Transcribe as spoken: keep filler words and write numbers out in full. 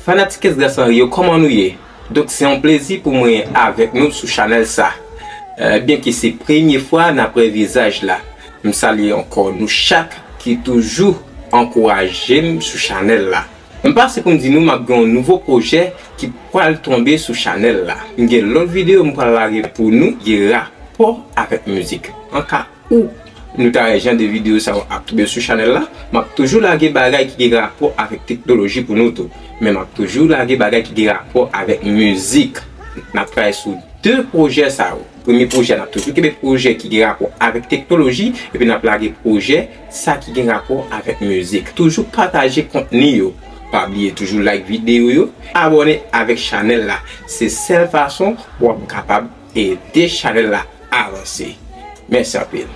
Fanatik Esdras Henry yo, kòman nou ye? Donk, se yon plezi pou mwen avèk nou sou chanèl sa. Euh, byenke se premye fwa n ap wè vizaj la, m salye ankò nou chak ki toujou ankouraje m sou chanèl la. M pase pou m di nou m ap gen yon nouvo pwojè ki pral tonbe sou chanèl la. M gen lòt videyo m pral lage pou nou ki gen rapò avèk mizik. An ka ou nou ta wè jan de videyo sa yo ap tonbe sou chanèl la, m ap toujou lage bagay ki gen rapò avèk teknoloji pou nou tou. Men m ap toujou lage bagay ki gen rapò avèk mizik. N ap travay sou de pwojè sa yo. Premye pwojè, n ap toujou kenbe pwojè ki gen rapò avèk teknoloji, epi n ap lage pwojè sa ki gen rapò avèk mizik. Toujou pataje kontni yo. Pa bliye toujou like videyo yo, abòne avèk chanèl la. Se sèl fason w ap kapab ede chanèl la avanse. Mèsi anpil.